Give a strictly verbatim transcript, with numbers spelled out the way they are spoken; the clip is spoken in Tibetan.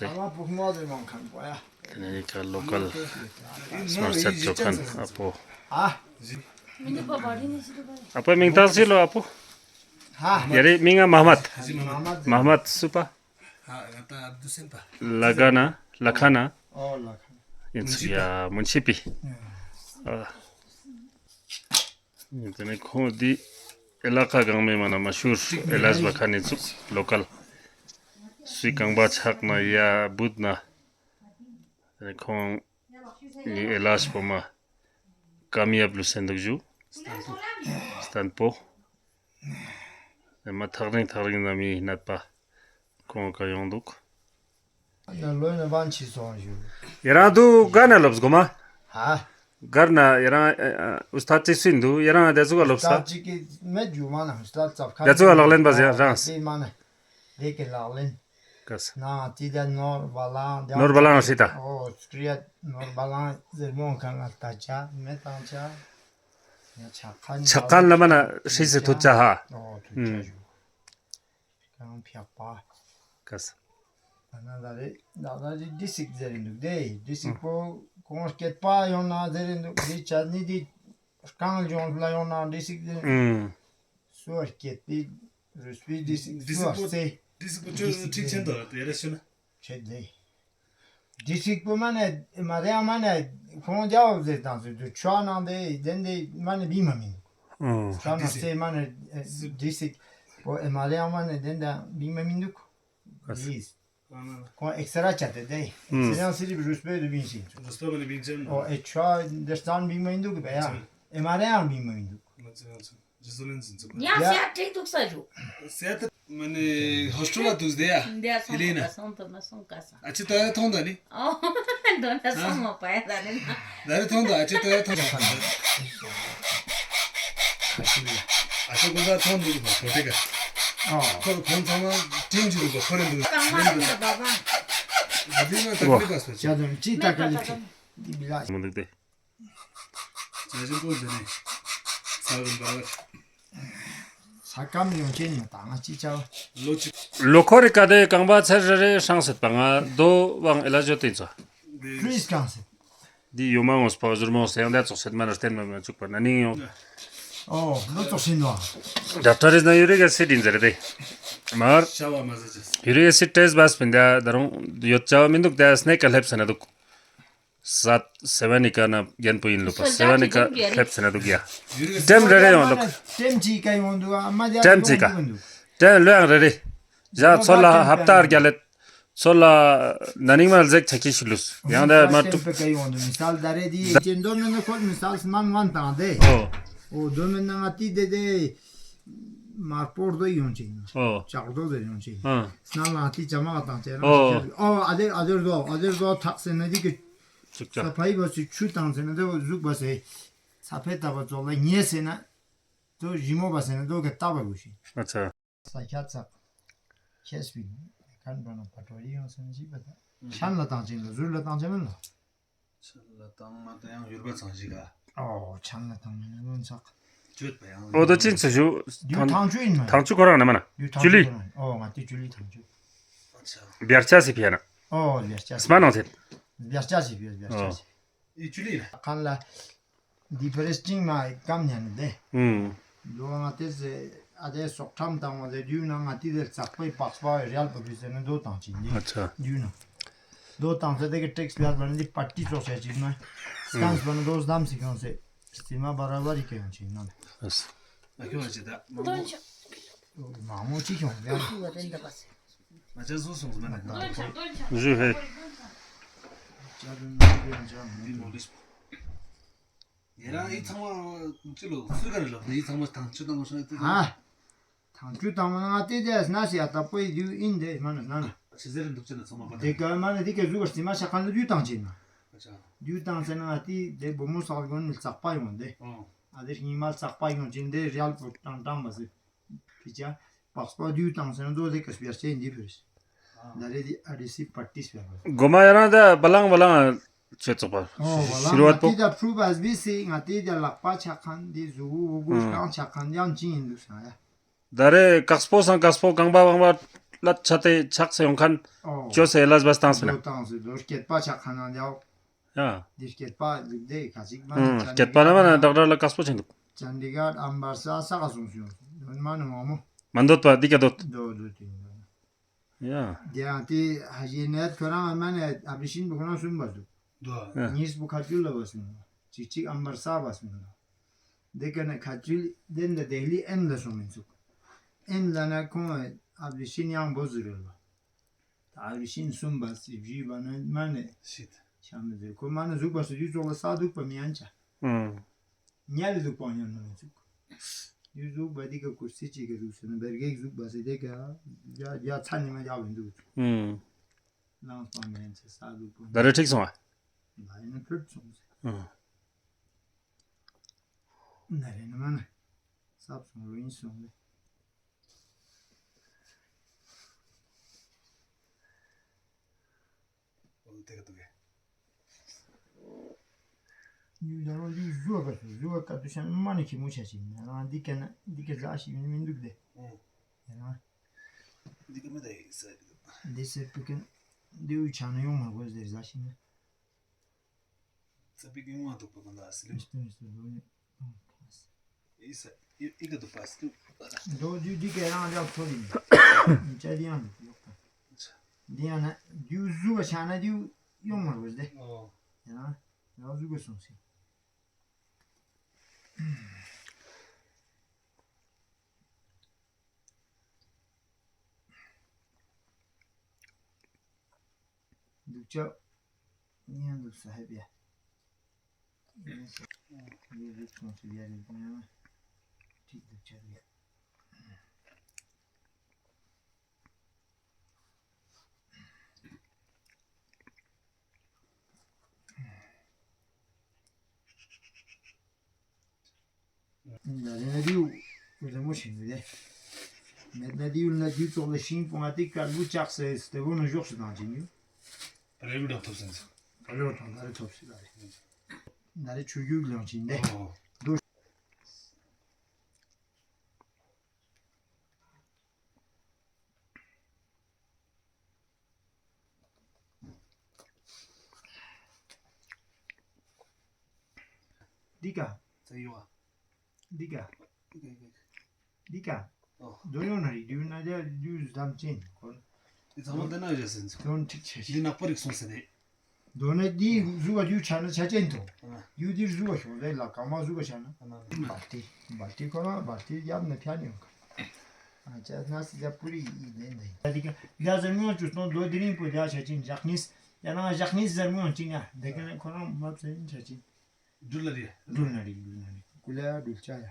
དེ་ནས་ཁ་ལོ་ཀལ་སྨར་སེར་བཙོ་མཁན་ཨ་ཕོ། ཨ་ཕོའི་མིང་བཏགས་ཤིག་ལོ་ཨ་ཕོ། ཡ་རེད། མིང་ང་མ་ཧ་མད། མ་ཧ་མད་སུ་པ། ལ་ག་ན་ལ་ཁ་ན། ཡིན་ཚུལ་ཡ་མུན་ཆི་པི། ཨ། དེ་ནས་ཁོང་འདི་ཨེ་ལ་ཀ་གང་མེད་མ་ན་མ་ཤུར་ཨེ་ལ་ཟ་བ་ཁ་ནས་ཚུགས་ལོ་ཀལ། སུའི་རྐང་པ་ཆག་ན་ཡ་བུད་ན། དེ་ནས་ཁོང་ངའི་ཨེ་ལ་ཟ་བོ་མ་ཀམ་ཡབ་ལུ་སེན་འདུག་ཞུ། སྟན་པོ། མ་ཐག་རིང་ཐག་རིང་ན་མི་ནད་པ་ཁོང་ག་ཡོང་འདུག་ཡ་རང་དུ་ག་ན་ལོབས་གོ་མ། ཧ། གར་ན་ཡ་རང་ཨུ་སྟ་ཅིག་སུན་འདུག་ཡ་རང་དེ་ཚོ་ག་ལོབས་ས། ད་ཅིག་གི་མེད་རྒྱུ་མ་ན་ཨུ་སྟ་ཙབ་ཁ་དེ་ཚོ་ག་ལག་ལེན་པ་ཟེར་རང་། དེ་མ་ན་དེ་གི་ལག་ལེན། ག་ས། ན་ཏི་ད་ནོར་བ་ལང་ནོར་བ་ལང་ཧྲི་ད། ཨོ་སྐྲི་ཡ་ནོར་བ་ལང་ཟེར་མོ་ག་ན་ལྟ་ཆ་མེད་དང་ཆ། ཆག་ཁན་ལ་མ་ན་ཧྲི་ཟེར་ཐུ་ཆ་ཧ། ཨོ་ཐུ་ཆ་ཞུ། གང་ཕྱག་པ། ག་ས། ད་ན་ད་རེ་ད་ད་རེ་ཌི་སིག་ཟེར་རེ་འདུག་དེ་ཌི་སིག་པོ་གོང་སྐད་པ་ཡོང་ན་ཟེར་རེ་འདུག་དེ་ཆ་ནི་དེ་རྐང་ལྗོངས་ལ་ཡོང་ན་ཌི་སིག་ཟེར། སུ་བ་སྐད་པའི་རུས་པའི་ཌི་སིག་སུ་བ་སེ། ཌི་སིག་པོ་ཅོ་ཁྲིག་ཆེན་དུ་དེ་རེ་ཤུ་ན། ཆེ་དེ། ཌི་སིག་པོ་མ་ནས་མ་རེ་མ་ནས་ཁོང་རྒྱ་བོ་ཟེར་དང་ཟེར་དུ་ཆོ་ནང་དེ་དེ་འདི་མ་ནས་བི་མ་མིན། ཨོ། ཁ་ན་སེ་མ་ནས་ཌི་སིག་པོ་ཨེ་མ་རེ་མ་ནས་དེ་འདྲ་བི་མ་མིན་འདུག་ཨིས། ཁོང་ཨེག་སི་ར་བྱ་དེ་དེ་ཨིས། ཨུམ། སེ་ཡང་སི་རི་རུས་པའི་དུ་བིན་ཤིང་། རུས་པའི་དུ་བིན་ཅན། ཨོ་ཨེ་ཆོ་འདི་སྟན་བི་མ་མིན་འདུག་གི་བ་ཡ། ཨེ་མ་རེ་ཡང་བི་མ་མིན་འདུག་ང་ཚོ་ང་ཚོ། ཇི་སུ་ལེན་ཟིན་ཚུགས། ཡང་ཡ། སེ་ཡ་ཁྲིག་ཐུག་ས་ཞུ། སེ་ཡ་ཏི་མ་ནི་ཧོ་སི་ཊེལ་ལ་འདུག་སྟེ་ཡ། འདི་ཡ་སོང་ཧི་ལི་ན། ག་སོང་དུ་མ་སོང་ག་ས། ཨ་ཅི་ཏོ་ཡ་ཐོང་ད་ནི། ཨོ། འདོན་ན་སོང་མ་པ་ཡ་ད་ནི་ན། ད་རི་ཐོང་ད་ཨ་ཅི་ཏོ་ཡ་ཐོང་ད། ཨ་ཅི་ཀུན་ད་ཐོང་འདུག་གོ་ཏེ་ག་ཨོ། ཁོ་ཁོང་ཚང་མ་ཊིམ་ཅི་འདུག་གོ་ཁོ་རེ་འདུག་གང་མ་འདུག་ད་བ་བ། ཨ་ཏི་ན་ད་ཀི་ལི་ག་སོ་ཅི། ཅི་ད་ཀ་ལི་ཅི། འདི་བི་ལ། མི་འདུག་སྟེ། བྱ་བཞིན་པོ་འདི་ནས་ས་བོན་འབར་བ། ས་སྐམ་ཡོང་ཆེན་ནས་ད་ང་ཅི་བྱ་བ། ལོ་གཅིག་ལོ་འཁོར་རི་ཀ་དེ་རྐང་པ་ཚར་རེ་རེ་སྲང་སྲིད་པ། ང་རྡོ་དབང་ཨེ་ལ་ཇོ་ཏིན་ཚོ། ཀྲིས་གང་སྲིད། འདི་ཡོ་མ་ངོས་པ་ཟུར་མོ་སེང་དེ་ཙོག་སྲིད་མ་ན་བརྟེན་མ་མ་བཅུག་པ་ན་ནིང་ཡོང་། ཨོ་ལོ་ཙོག་ཤིན་ནོ། ཌ་ཀྲ་རིས་ན་ཡུ་རི་ག་སི་ཏིན་ཟེར་དེ། མར། ཤ་བ་མ་ཟ་ཅེས། ཡུ་རི་ག་སི་ཏྲེས་བས་པིན་ད་ད་རུང་ཡོད་བྱ་བ་མི་འདུག་ད་སྣེ་ཀ་ལྷེབ་ས་ན་འདུག་ས་སེ་བ་ནི་ཀ་ན་རྒྱན་པོ་ཡིན་ལུག་པ་སེ་བ་ནི་ཀ་ལྷེབ་ས་ན་འདུག་ཡ། ཊེམ་རེ་རེ་ཡོང་ལུག་ཊེམ་ཅི་ཀ་ཡོང་འདུག་ཨ་མ་ཇ་ཊེམ་ཅི་ཀ་ཡོང་འདུག་ཊེམ་ལོ་ཡང་རེ་རེ། ཡ་ཚོ་ལ་ཧབ་ཏ་རྒྱ་ལེད། ཚོ་ལ་ན་ནིང་མ་ལ་ཟེག་ཆ་ཁྱི་ཤི་ལུས་ཡང་ད་མ་ཊེམ་ཀ་ཡོང་འདུག་མི་སལ་ད་རེ་དི་ཅེ་འདོ་མེ་ན་ཁོ་མི་སལ་སི་མན་ཝན་དང་དེ། ཨོ། ཨོ་འདོ་མེ་ན་ང་ཏི་དེ་དེ། མར་པོར་དོ་ཡོང་ཅིང་། ཨོ། ལྕགས་རྡོ་དེ་ཡོང་ཅིང་། ཨ། སྣ་ལ་ཏི་ཅ་མ་བཏང་ཅེ་རང་ཨོ། ཨོ་ཨ་དེར་ཨ་དེར་དོ་ཨ་དེར་དོ་ཐག་སེ་ན་དི་གི། ཅིག་ཅ། ས་ཕ་ཡི་བ་སི་ཆུ་བཏང་སེ་ན་དེ་ཟུག་པ་སེ། ས་ཕའི་ལྟ་བ་ཙོག་ལ་ཉེ་སེ་ན། དོ་ཞི་མོ་བ་སེ་ན་དོ་གི་ལྟ་བ་གུ་ཤི། ཨ་ཚ། ས་ཁྱ་ཚག་ཁྱེས་པིན། ཁན་པ་ན་པ་ཏོ་རི་ཡོང་སེ་ན་ཞིག་པ་ད། ཆན་ལ་བཏང་ཅིང་ལ་ཟུར་ལ་བཏང་ཅེ་མིན་ལ། ཆན་ལ་བཏང་མ་ད་ཡང་ཡུར་བ་ཚང་ཞིག་ག་ཨོ་ཆན་ལ་བཏང་མིན་ལ་ལོན་ཚག་ཅོད་པ་ཡང་། ཨོ་ད་ཅིན་ཚུ་ཞུ། དུས་ཐང་ཆུ་ཡིན་མ། ཐང་ཆུ་ཁོ་རང་ན་མ་ན། དུས་ཐང་ཅུ་ཆུ་ལི། ཁོ་རང་ཨོ་ང་དུས་ཅུ་ལི་ཐང་ཆུ། བྱ་ཆ་སི་ཕི་ཡ་ན། ཨོ་བྱ་ཆ་སི། སྨ་ནང་ཚེ། བྱ་ཆ་སི་ཕི་བྱ་ཆ་སི། ཨི་ཅུ་ལི་ལ། ཁན་ལ། འདི་ཕེ་རེ་སི་ཅིང་མ་ཀམ་ཉན་ནི་དེ། ཨུམ། འདུག་ང་དེ་ཟེ་ཨ་དེ་སོག་ཁྲམ་བཏང་བ་དེ་དུས་ན་ང་དེ་དེ་ཙག་པའི་པགས་པ་རེལ་པ་བི་ཟེར་ནི་འདུག་བཏང་ཅིང་འདི། ཨ་ཚ། དུས་ན། འདུག་བཏང་ཚེ་དེ་གི་ཏྲེག་སི་ལར་བ་ནི་འདི་པ་ཏི་ཙོག་བྱས་ཅིག་ན། སྐམ་སི་བ་ནི་འདུག་སྡམ་སི་ཁྱོང་ཚེ། སི་མ་བ་ར་བ་རི་ཀེ་ཡོང་ཅིག་ན། ཨ་ཁྱོད་ཅི་ད། མང་མོ་ཅི་ཁྱོང་ཡ། ང་ཅག་བཟོ་སོང་ཟེར་ན་ལ་ང་། བཟོ་ཧེ། ཅག་དུ་ནི་ཡང་ཅག་མི་འདི་མོ་ལིས། ཡེ་རང་ཨི་ཚང་མ་ཅི་ལོ་སུ་ག་རེ་ལོ་ཨི་ཚང་མ་ཐང་ཆུ་དང་ཤོང་ཏེ། ཨ། ཐང་ཆུ་དང་མ་ང་ཏེ་ཏེ་སྣ་སི་ཨ་ད་པོའི་རྒྱུ་ཨིན་དེ་མ་ན་ན་ན། ཆི་ཟེར་འདུག་ཅེ་ན་ཚང་མ་པ་དེ་ག་མ་ན་དེ་ག་ཟུག་ག་སི་མ་ཤ་ཁ་ན་རྒྱུ་དང་ཅེ་ན། ཨ་ཅག་རྒྱུ་དང་ཟེར་ན་ང་ཏི་དེ་བུ་མོ་སག་གོན་ནི་ཙག་པ་ཡོང་དེ། ཨ་དེ་རྙིང་མ་ཙག་པ་ཡོང་ཅིང་དེ་རེལ་པོ་ཀྲང་ཀྲང་མ་ཟེར། ཕི་ཅ། པགས་པ་རྒྱུ་དང་ཟེར་ན་དོ་དེ་ག་སྤེར་ཅེ་འདི་ཕེར། ན་རེ་དི་ཨ་དི་སི་པ་ཏི་སྤེར་བ། གོ་མ་ཡ་རང་ད་བ་ལང་བ་ལང་ཆེ་ཙོག་པ། ཨོ་བ་ལང་ཤིར་བ་པོ། ཏི་ད་ཕྲུ་བ་སྦི་སི་ང་ཏི་ད་ལག་པ་ཆག་ཁན་འདི་ཟུ་བུ་བུ་གུ་རྐང་ཆག་ཁན་ཡང་ཅི་ཡིན་འདུག་ས་ཡ། ད་རེ་ཀག་སྤོ་སང་ཀག་སྤོ་རྐང་པ་རྐང་པ་ ལ་ཆ་དེ་ཆགས་སེ་ཡོང་མཁན། ཨོ། ཅོ་སེ་ལ་བས་བཏང་སོང་། ལོ་བཏང་སོང་། ལོ་སྐྱེད་པ་ཆགས་མཁན་ཡང་འདུག་ཡ། འདི་སྐྱེད་པ་ལུག་དེ་ག་ཅིག་མ་ཨུམ། ནི་སྐྱེད་པ་ན་མ་ན་ཌོག་ཊར་ལ་དཀའ་སྤོ་ཆེན་འདུག་ཅན་ཌི་གྷར་ཨམ་བར་ས་ས་ག་སོང་སོང་། མ་ནི་མ་མོ། མ་འདོད་པ་འདི་ག་འདོད། འདོད་འདོད་དེ་ཡིན། ཡ། དེ་ཡང་དེ་ཧ་ཞེ་ནད་ཁོ་རང་མ་ནས་ཨ་བི་ཤིན་པོ་ཁོ་རང་གསུམ་པ་འདུག་འདུག་ཡ། གཉིས་པོ་ཁ་ཆུལ་ལ་བ་སོང་། གཅིག་གཅིག་ཨམ་བར་ས་བ་སོང་། འདི་ག་ནས་ཁ་ཆུལ་དེ་འདི་ལྡི་ལི་ཨེན་ལ་སོང་མི་ཚུགས། ཨེན་ལ་ན་ཁོང་ཨ་བི་ཤིན་ཡང་པོ་ཟུ་རེད་ལ། ད་ཨ་བི་ཤིན་གསུམ་པ་སི་བཞི་པ་ན་མ་ནས་ཤིད་ཤ་མི་ཟེར། ཁོ་མ་ནས་ཟུག་པ་སུ་ཡུ་ཙོག་ལ་ས་དུག་པ་མི་ཡན་ཆ། ཨུམ། ཉལ་ལ་དུག་པ་ཡང་ན་མི་ཚུགས། ཡུ་ཟུག་པ་འདི་ག་ཀུར་སི་ཅིག་ག་ཟུག་ཟེར་ན་བེར་གེག་ཟུག་པ་ཟེར་དེ་ག་ཡ་ཡ་ཚ་ནི་མ་ཡག་བའི་འདུག་ཨུམ། ལངས་པ་མེད་ཚེ་ས་ལུག་པོ། ད་རེ་འགྲིག་སོང་ཨ། ང་ཡིན་ན་ཕུད་སོང་ཟེར། ཨང་། ན་རེ་ན་མ་ན། སབ་སོང་རུ་ཡིན་སོང་ལེ། འོ་དེ་ག་འདུག་གས། ཡུལ་ལ་རོ་ཡུལ་བཟོ་བ་བཟོ་བ་བཀའ་བསྡུ་ཤ་མ་ནི་ཁྱི་མོ་ཆ་ཞིག་ཡིན་ན་རང་འདི་སྐད་ན་འདི་སྐད་ཟ་ཞིག་ཡིན་མི་འདུག་སྟེ། ཨང་། ཡིན་ན། འདི་ག་མི་ད་ཡིག་ས་འདི་སེར་པོ་ཀན་འདི་འུ་ཆ་ན་ཡོང་མ་དགོས་ཟེར་ཟ་ཞིག་ན། ཚ་པིག་ཡོང་མ་འདུག་པ་ག་ལ་སི་ལུ། མི་སྟོན་སི་ལུ་ནི། ཨིས་ཨི་ཨི་ག་དུ་པ་སི་ལུ། རྡོ་རྗེ་འདི་ག་རང་ལ་ཐོ་ཡིན། ཅ་དི་ཡང་ཡོག་པ། འདི་ཡང་ན་རྡེའུ་གཟུགས་པ་ཆགས་ན་རྡེའུ་ཡོང་མ་དགོས་ཏེ། ཨོ། ཡང་ན་རང་གཟུགས་པ་སོང་ཟིན། སྡུག་ཅག་ཉན་འདུག་ས་ཧེ་པ། ཡིན་ས་ཡིན་རིག་སོང་ཚུལ་ཡ་རིག་ཡང་ཅིག་སྡུག་ཅག་ཡ། ན་རེ་ན་རིའུ་རི་མོ་ཞིག་རེད། མེད་ན་རིའུ་ན་རྒྱུ་ཙོག་ལ་ཤིང་སྤོང་ང་ཏི་དཀར་བུ་ལྕགས་སེ་སྟེ་བོ་ན་གཞོགས་སུ་བཏང་ཅིང་ཡོད། རེའུ་དང་ཐོབ་སེམས་སོ། ད་ལོ་དང་ན་རེ་ཐོབ་སེ་ད་རེ། ན་རེ་ཆུ་རྒྱུག་ལངས་ཅིང་ནས། འདི་ག་ཚ་ཡོ། འདི་ག་འདི་ག་འདི་ག་ཨོ། འདོད་ཡོང་ན་རིག་རྒྱུ་ན་རྒྱ་རྒྱུ་ཟམ་ཅན་གོ། འདི་ཚང་མ་འདི་ན་ཡོད་ཟིན་ཚོ། དོན་ཁྲིག་ཆེ་ཤི། འདི་ནག་པོ་རིག་སོང་ཟེར་ནས། མདོར་ན་འདི་གཟུགས་པ་རྒྱུ་ཆ་ན་ཆ་ཅན་དང་། རྒྱུ་འདིར་གཟུགས་པ་ཤོང་རེད་ལ་གང་མ་གཟུགས་པ་ཆ་ན། འབར་ཏི་འབར་ཏི་ཁོ་ན་འབར་ཏི་ཡབ་ན་ཕྱ་ནི་ཡོང་ག་ཨ་ཅག་ན་སི་ཇ་པུ་རི་ཡི་ལེན་ནས། ད་འདི་ག་ཡ་ཟེར་མྱོང་བཅུ་སྟོང་རྡོ་དེ་རིང་པོ་ཡ་ཆ་ཅན་ཇག་ནིས་ཡ་ན་ཇག་ནིས་ཟེར་མྱོང་ཅིང་ཡ་འདི་ག་ན་ཁོ་རང་མ་ཚད་ཡིན་ཆ་ཅན། འགྲུལ་ལ་རེད། འགྲུལ་ན་རེད་འགྲུལ་ན་རེད་ཀུ་ལ་འགྲུལ་ཆ་ཡ།